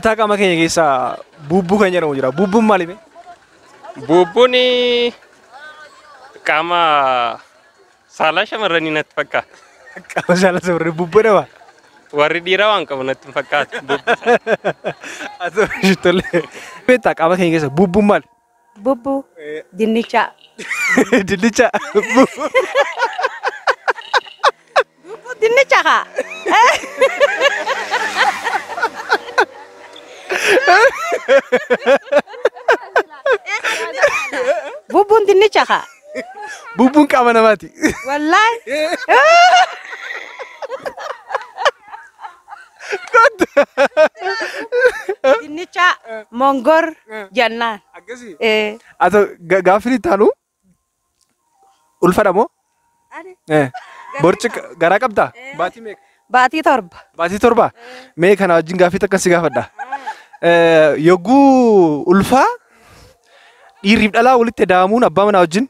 Kutaa qaama keenya keessaa buubbuu kan jedhamu jira. Buubbuun maali mee? Buubbuun qaama saalaa shamarranii natti fakkaata. Qaama saalaa shamarranii buubbuu dhaba. Warri dhiiraa waan qabu natti hin fakkaatu. Haa ta'u tole. Beektaa qaama keenya keessa buubbuun maali? Bubbuu dinnicha. Dinnicha. Bubbuu dinnicha kaa. Bubbuun dinnicha kaa. Bubbuun qaama namaati. Wallaahi. Dinnicha mongor jennaan. Akkasii. Haa ta'u gaaffiin itti aanu ulfadha moo? Borci garaa qabdaa? Baatii meeqa? Baatii 7. Baatii 7? Mee kana wajjin gaaffii takkan si gaafadha. Yogguu ulfaa dhiirriif dhalaa walitti da'amuun abbaa manaa wajjin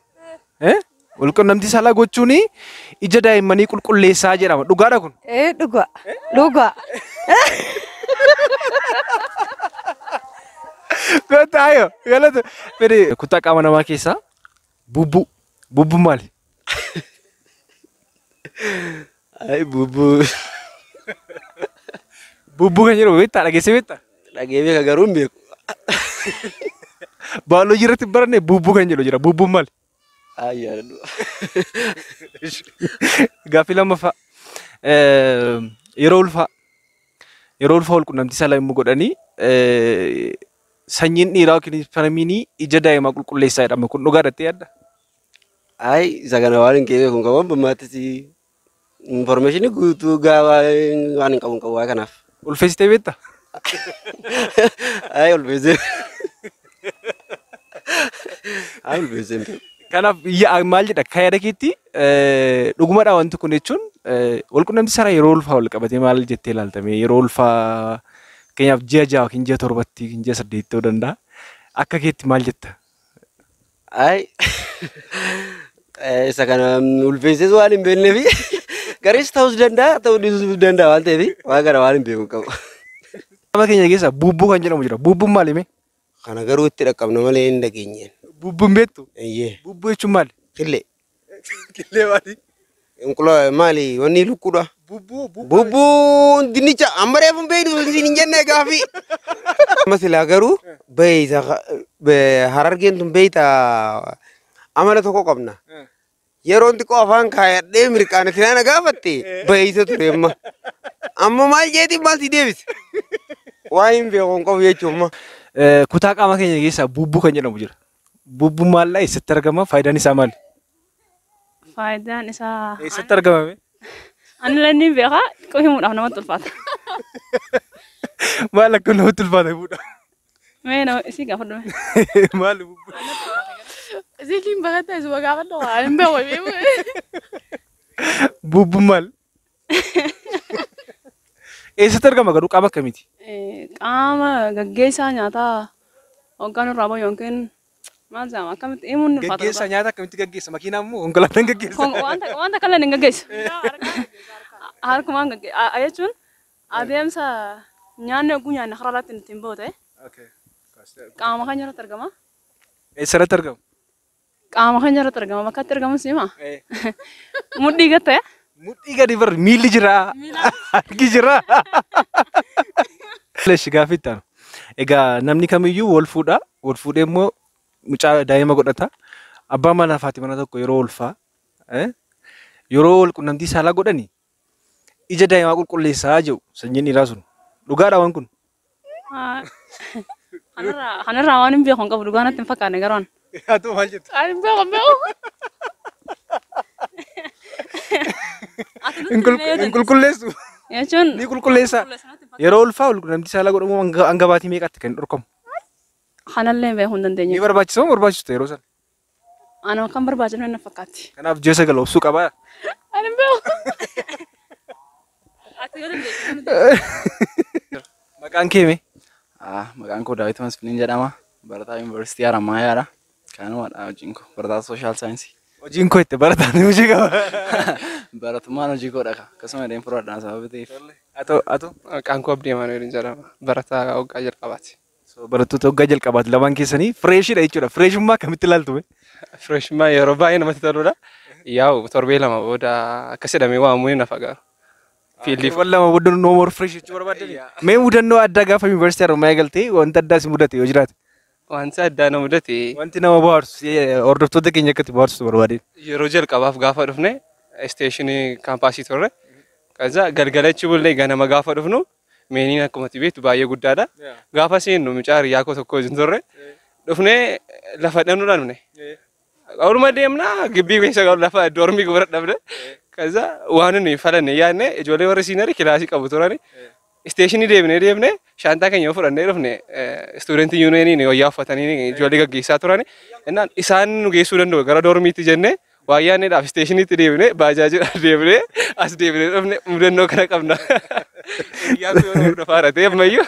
walqunnamtii saalaa gochuun ija daa'immanii qulqulleessaa jedhama. Dhugaadha kun? Dhugaa. Dhugaa. Goota ayo galata. Fedhi kutaa qaama namaa keessaa bubbuu. Bubbuun maali? Ay bubbuu. Bubbuu kan jedhamu beektaa? Dhageessee beektaa? Dhagee beeka garuu hin beeku. Baayoloojii irratti baranne bubbuu kan jedhu jira. Bubbuun maali? Ay yaadadhu. Gaaffii lammaffaa. Yeroo ulfaa walqunnamtii saalaa yommuu godhanii sanyiin dhiiraa yookiin ispermiinii ija daa'imaa qulqulleessaa jedhama. Kun dhugaadha jettee yaadda? Ay isa kana waan hin beeku hin qabu ammaattis information guutuu gaawaa waan hin qabu hin qabu waa kanaaf. Ulfeessitee beektaa? Ay ulfeessee. Ay ulfeessee hin beeku. Kanaaf maal jedha akka yaada keetti dhugumadha wanti kun jechuun walqunnamtii saalaa yeroo ulfaa wal qabatee maal jettee ilaaltame yeroo ulfaa fakkeenyaaf ji'a 6 yookiin ji'a 7tti yookiin ji'a 8 ta'uu danda'a. Akka keetti maal jetta? Ay isa kana ulfeessees waan hin beekneef garis ta'uus danda'a ta'uu dhiisuus danda'a waan ta'eef waan kana waan hin beeku hin qabu. Qaama keenya keessa buubbuu kan jedhamu jira. Buubbuun maali mee? Kana garuu itti dhaqqabna malee hin dhageenyeen. Buubbuun beektu? Eeyyee. Buubbuu jechuun maali? Killee. Killee maali? Inqula maali wanni lukkuudha. Buubbuu. Buubbuun dinnicha amma reefu hin beeknu isin hin jenne gaaffii. Amma silaa garuu beeyta harargeen tun beeyta amala tokko qabna. Yeroon xiqqoo afaan kaayadhee mirqaana silaa na gaafatte beeyta ture amma. Amma maal jeetiin maal si deebise? Waa hin beeku hin qabu jechuun amma. Kutaa qaama keenya keessaa buubbuu kan jedhamu jira. Buubbuun maallaa eessatti argama? Faayidaan isaa maali? Faayidaan isaa. Eessatti argama mee? Ani illee ni beeka xiqqoo himuudhaaf namatti ulfaata. Maal akka namatti ulfaata himuudhaaf? Mee nama isii gaafadhu mee? Maali buubbuu? Isiin baratta isuma gaafadhu waan hin beeku. Buubbuun maali? Eessatti argama garuu qaama akkamiiti? Qaama gaggeessaa nyaataa hoggaan irraa bahu yookiin maal jedhama akkamitti himuun ni ulfaata. Gaggeessaa nyaata akkamitti gaggeessa? Makiinaa immoo konkolaataan gaggeessa? Wanta kallan hin gaggeessu. Harkumaan gaggeessa jechuun adeemsa nyaanni hogguu nyaanni karaa irratti ittiin bahu ta'e qaama keenya irratti argama. Eessarratti argama? Qaama keenya irratti argama. Bakka itti argamu si hima. Mudhii gad ta'e. Mudhii gadi bar miilli jira. Harki jira. Leshi gaaffii itti aanu. Egaa namni kamiyyuu wal fuudha. Wal fuudhee immoo mucaa daa'ima godhata. Abbaan manaa fi haati manaa tokko yeroo ulfaa yeroo wal qunnamtii saalaa godhani ija daa'imaa qulqulleessaa jedhu sanyiin dhiiraa sun. Dhugaadha waan kun? Kanarraa waan hin beeku hin qabu dhugaa natti hin fakkaanne garuu ani. Haa ta'u maal jettu? Ani hin beeku hin beeku. Hin qulqulleessu. Jechuun Ni qulqulleessa. Yeroo ulfaa wal qunnamtii saalaa godhamu hanga baatii meeqaatti kan dhorkamu? Kanallee beekuu hin dandeenye. Ni barbaachisa moo barbaachisu yeroo sana? Ana kan barbaachisu na fakkaatti. Kanaaf ji'a 9 obsuu qabaa. Ani hin beeku. Ati yoo dandeesse. Maqaan kee mee? Maqaan koo Daawit Masfiniin jedhama. Barataa Yuunivarsiitii Haramaayaadha. Kanumadha hojiin koo. Barataa sooshaal saayinsii. Hojiin koo itti barataan hojii qaba. Baratummaan hojii koodha. Akkasuma illee fudhadhaan sababa ta'eef. Atoo atoo. Maqaan koo Abdii Amaanu'eel jedhama. Barataa waggaa jalqabaati. So barattoota waggaa jalqabaati lamaan keessanii freshidha jechuudha. Freshummaa akkamitti ilaaltu mee? Freshummaa yeroo baay'ee namatti toludha. Yaa'u torbee 2 booda akkas jedhamee waamuu hin hafa garuu. Fiildii Torban 2 booda no more fresh jechuu barbaadani. Mee mudannoo addaa gaafa yuunivarsiitii Haromaayaa galtee wanta addaa si mudate yoo jiraate? Wanti addaa na mudate. Wanti nama bohaarsu hordoftoota keenya akkatti bohaarsu barbaadeen. Yeroo jalqabaaf gaafa dhufne isteeshinii kaampaasii turre. Kaza galgalachi bullee ganama gaafa dhufnu meeniin akkuma ati beektu baay'ee guddaadha. Gaafa seennu mucaa hiriyaa koo tokko wajjin turre. Dhufnee lafa dhabnuudhaan dhufne. Oluma deemnaa gibbii keessa lafa doormii gubara dhabne. Kaza waan nuyi falanne yaadne ijoollee warri siinarii kilaasii qabu turani. Isteeshinii deemnee deemnee shaantaa keenya fudhannee dhufne istuudentii yuuniyeeniin wayyaa uffatanii ijoollee gaggeessaa turani. Innaan isaan nu geessuu danda'u gara doormiitti jennee waa yaadneedhaaf isteeshiniitti deemnee baajaajiidhaan deemnee as deemnee dhufne mudannoo kana qabna. Hiriyaa koo yeroo hordofaa ta'e ammayyuu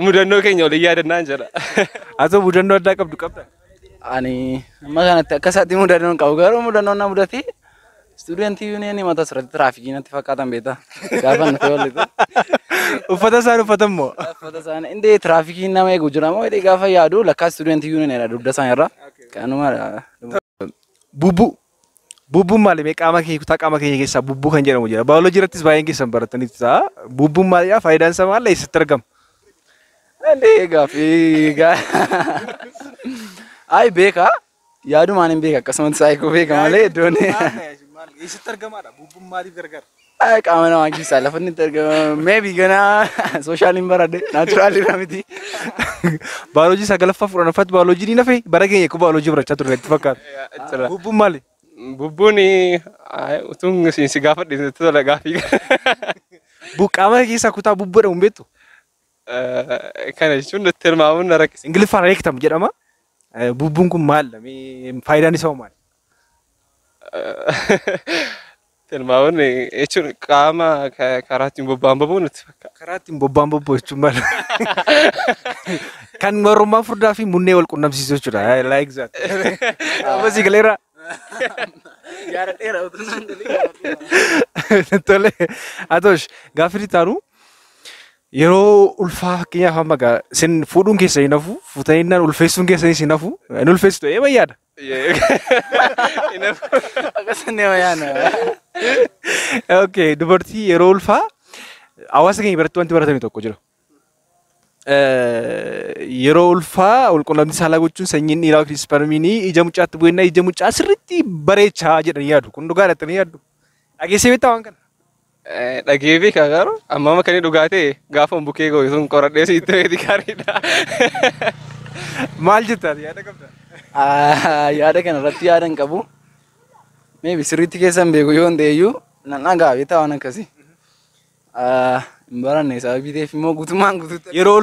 mudannoo keenya waliin yaadannaan jedha. Atoo mudannoo addaa qabdu qabdaa? Ani amma kanatti akka isaatti mudannoo hin qabu garuu mudannoon na mudate istuudentii yuuniyenii mata asirratti tiraafikii natti fakkaatan beektaa gaafa nuti walitti. Uffata isaan uffatan moo? Uffata isaan indee tiraafikiin nama eegu jira moo jedhee gaafa yaadu lakkaa istuudentii yuuniyeneedha dugda isaan irra. Kanumadha. Bubbuu. Bubbuun maali? Mee qaama keenya kutaa qaama keenya keessaa bubbuu kan jedhamu jira. Baayoloojii irrattis baay'een keessan barataniitu ta'a. Bubbuun maalidha? Faayidaan isaa maali? Eessatti argama? Indee gaaffii Ay beeka yaadumaan hin beeka akkasumas saayikoo beeka malee iddoon. Eessatti argamaadha? Bubbuun maaliif gargaara? Ay qaama namaa keessaa lafa inni itti argama maybe ganaa sooshaaliin baradhe naachuraalii irraa miti. Baayoloojii 9ffaa 10ffaatti baayoloojii ni nafe bara keenya akkuma baayoloojii barachaa turre itti fakkaata. Bubbuun maali? Bubbuun utuun si gaafadhe tola gaaffii. Qaama keessaa kutaa bubbuu jedhamu beektu? Kana jechuun nutti tilmaamuun na rakkisa. Ingiliffaan rectum jedhama. Bubbuun kun maal? Faayidaan isaa maali? Tilmaamuun jechuun qaama karaa ittiin bobba'an bobba'u nutti fakkaata. Karaa ittiin bobba'an bobba'u jechuun maal? Kan warrummaa furdaa fi munnee wal qunnamsiisu jechuudha. Like that. Amma si galeera. Yaadadheera utuu naan Tole. Atoosh gaaffii itti yeroo ulfaa fakkeenyaaf amma gaa isin fuudhuun keessa hin hafu fuutanii naan ulfeessuun keessa hin hafu hin ulfeessitu ee bayyaadha. Akkas nama yaana. Okay dubartii yeroo ulfaa hawaasa keenya biratti wanti baratame tokko jira. Yeroo ulfaa walqunnamtii saalaa gochuun sanyiin dhiiraa yookiin ispermiinii ija mucaatti bu'eenna ija mucaa sirriitti bareechaa jedhanii yaadu. Kun dhugaa jettanii yaaddu. Dhageessee beektaa waan kana? Dhagee beekaa garuu amma amma kan inni dhugaa ta'e gaafa bukee gooyu sun qoradhee sitti beeti gaariidha. Maal jettaa yaada qabdaa? Yaada kana irratti yaada hin qabu. Maybe sirriitti keessan beeku yoo hin ta'eyyuu nan dhagaa beektaa waan akkasii. Hin baranne sababii ta'eef immoo guutummaan guutuutti. Yeroo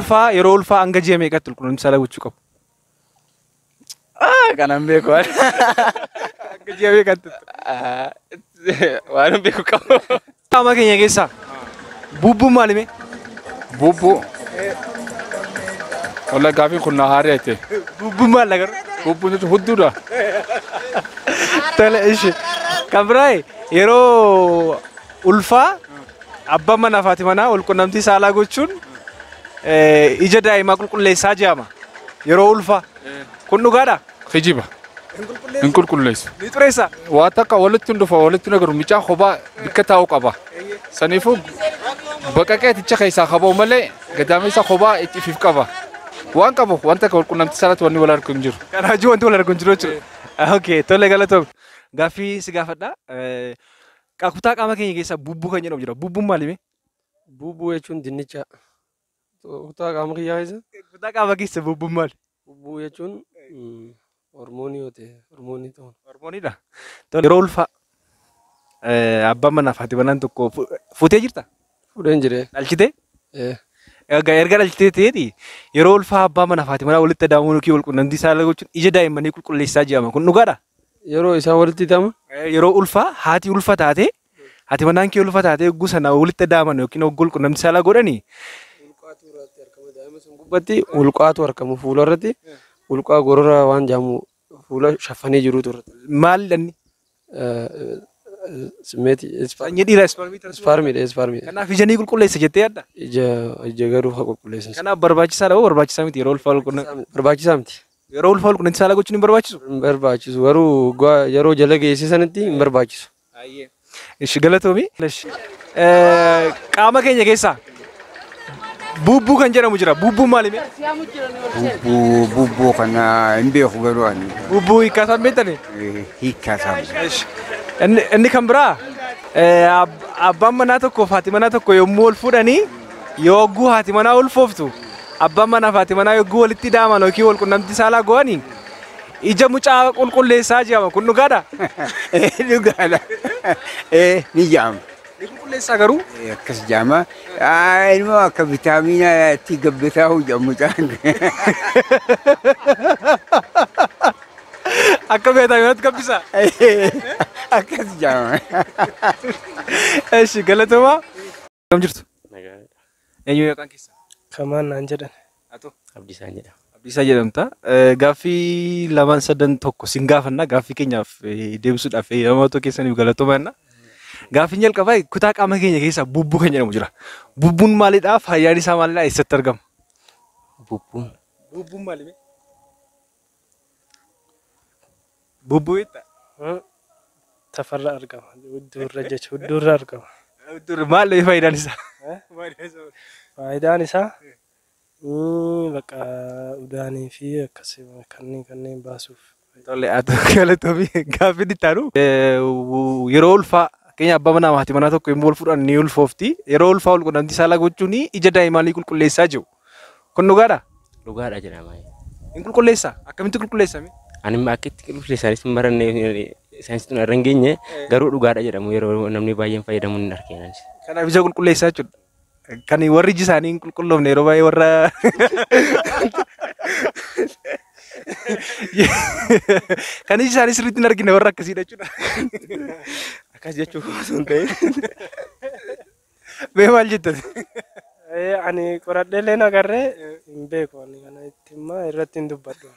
ulfaa hanga ji'a meeqatti walqunnamtii saalaa gochuu qabu? Kanan beeku. Hanga ji'a meeqatti? Waan hin beeku qabu. Qaama keenya keessaa bubbuun maali mee? Bubbuu. Walla gaaffiin kun na haarii ate. Bubbuun maal agarra? Bubbuun jechuun hudduudha. Tole ishi. Kan biraa yeroo ulfaa abbaan manaa fi haati manaa walqunnamtii saalaa gochuun ija daa'imaa qulqulleessaa jedhama. Yeroo ulfaa. Kun dhugaadhaa? Kijiba. Hin qulqulleessu. Ni xureessaa? Waa takka walitti hin dhufa walitti hin agaru mucaan kophaa bikka taa'u qaba. Saniifuu baqaqee ticha keessaa qaba'u malee gadaamessa kophaa itti ifiif qaba. Waan qabu wanta akka walqunnamtii saalaatti wanni wal argu hin jiru. Kanaafuu wanti wal argu hin jiru jechuudha. Okay tole galatoom. Gaaffii si gaafadha. Kutaa qaama keenya keessaa bubbuu kan jedhamu jira. Bubbuun maali mee? Bubbuu jechuun dinnicha. Kutaa qaama kiyyaa keessa? Kutaa qaama keessa bubbuun maali? Bubbuu jechuun hormoonii yoo ta'e hormoonii ta'uun. Hormooniidha. Yeroo ulfaa abbaan manaa fi haati manaan tokko fuutee jirta? Fuudheen jiree. Dhalchitee? Erga dhalchitee ta'eeti yeroo ulfaa abbaa manaa fi haati manaa walitti adaamuu yookiin wal qunnamtii saalaa gochuun ija daa'immanii qulqulleessaa jedhama. Kun dhugaadhaa? Yeroo isaan walitti hidhama? Yeroo ulfaa haati ulfa taatee haati manaan kee ulfa taatee hogguu sana walitti adaaman yookiin hogguu wal qunnamtii saalaa godhanii Gubbatti ulqaatu argamu fuula irratti ulqaa gorora waan jedhamu fuula shaffanii jirutu irratti. Maal dhanni? Simeeti. Sanyii dhiiraa isparmii tarsiisu. Isparmiidha isparmiidha. Kanaaf ija ni qulqulleessa jettee yaadda? Ija garuu haa qulqulleessan. Kanaaf barbaachisaadha moo barbaachisaa miti yeroo ulfaa walqunnamtii? Barbaachisaa miti. Yeroo ulfaa walqunnamtii saalaa gochuun hin barbaachisu? Hin barbaachisu garuu yeroo jala geessisanitti hin barbaachisu. Ishi galatoomi. Qaama keenya keessaa bubbuu kan jedhamu jira. Bubbuun maali mee? Bubbuu kana hin beeku garuu ani. Bubbuu hiikkaa isaan beektani? Hiikkaa isaan. Inni kan biraa abbaan manaa tokko fi haati manaa tokko yommuu wal fuudhanii yogguu haati manaa ulfooftu abbaan manaa fi haati manaa yogguu walitti daaman yookiin wal qunnamtii saalaa go'anii ija mucaa qulqulleessaa jedhama. Kun dhugaadha? Dhugaadha. Ni jedhama. Ni qulqulleessaa garuu? Akkas jedhama. Ilmoo akka vitaamiina itti gabbataa jedhamu mucaan. Akka vitaamiinaatti gabbisa? Akkas jedhama. Eshi galatoomaa. Akkam jirtu? Eenyu maqaan keessan? Kamaan naan jedhan. Atoo? Abdiisaan jedhama. Abdiisaa jedhamta. Gaaffii lamaan sadan tokko sin gaafanna gaaffii keenyaaf deebisuudhaaf namoota keessaniif galatoomaa jenna. Gaaffiin jalqabaa kutaa qaama keenya keessaa bubbuu kan jedhamu jira. Bubbuun maalidha? Faayidaan isaa maalidha? Eessatti argama? Bubbuun. Bubbuun maali? Bubbuu jettaa? Tafarra argama. Hudduurra jechuudha. Hudduurra argama. Hudduurra maali faayidaan isaa? Faayidaan isaa bakka udaanii fi akkasii kanneen baasuuf. Tole haa galatoomi gaaffiin itti aanu yeroo ulfaa fakkeenya abbaa manaa haati manaa tokko yommuu wal fuudhan ni ulfoofti. Yeroo ulfaa wal qunnamtii saalaa gochuun ija daa'immanii qulqulleessaa jiru. Kun dhugaadhaa? Dhugaadha jedhama. Hin qulqulleessaa? Akkamitti qulqulleessa? Ani akka itti qulqulleessaanis hin baranne saayinsii irra hin geenye garuu dhugaadha jedhamu yeroo namni baay'een fayyadamu hin arginu. Kanaaf ija qulqulleessaa jechuudha. Kan warri iji isaanii hin qulqulloofne yeroo baay'ee warra kan iji isaanii sirriitti hin argine warra akkasiidha jechuudha. Akkas jechuuf osoo hin ta'in. Mee maal jettan? Ani qoradhee illee agarree hin beeku ani kana itti irratti hin dubbadhu.